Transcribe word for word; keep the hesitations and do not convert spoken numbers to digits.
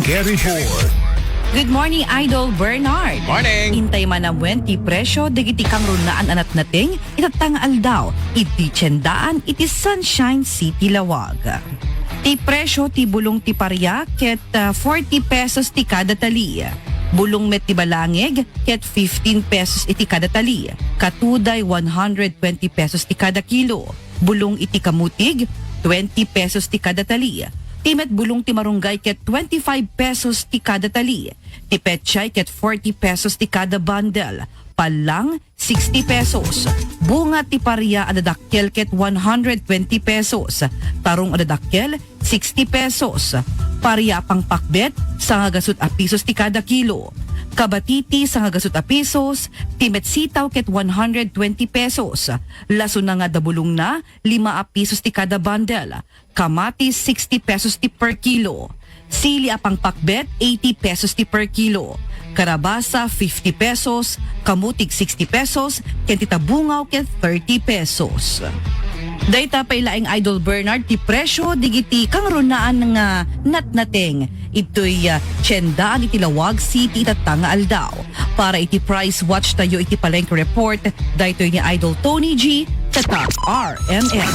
Kerry Ford. Good morning, Idol Bernard. Morning. Intay man amuen ti presyo dagiti kangrunaan a natnateng itatta nga aldaw iti tiendaan iti Sunshine City, Laoag. Ti presyo ti bulong ti paria ket, ah, forty pesos ti kada tali. Bulong met ti balangig ket fifteen pesos iti kada tali. Katuday one hundred twenty pesos ti kada kilo. Bulong iti kamutig, twenty pesos ti kada tali. Ti met bulong ti marunggay ket twenty-five pesos ti kada tali. Ti petchay ket forty pesos ti kada bundle. Pallang, sixty pesos. Bunga ti paria a dadakkel ket one hundred twenty pesos. Tarong a dadakkel, sixty pesos. Paria a pangpakbet, sangagasut a pisos ti kada kilo. Kabatiti, sangagasut a pisos. Ti met sitaw ket one hundred twenty pesos. Lasuna nga adda bulongna, lima a pisos ti kada bundle. Kamatis, sixty pesos ti per kilo. Sili a pangpakbet, eighty pesos ti per kilo. Karabasa, fifty pesos. Kamutig, sixty pesos. Ken ti tabungaw ket thirty pesos. Dayta pay laeng, Idol Bernard, ti presyo digiti kangrunaan nga natnateng itoy, ah, tiendaan iti Laoag City itatta nga aldaw. Para iti price watch tayo iti Palengke Report, daytoy ni Idol Tony G, Tatak R M N.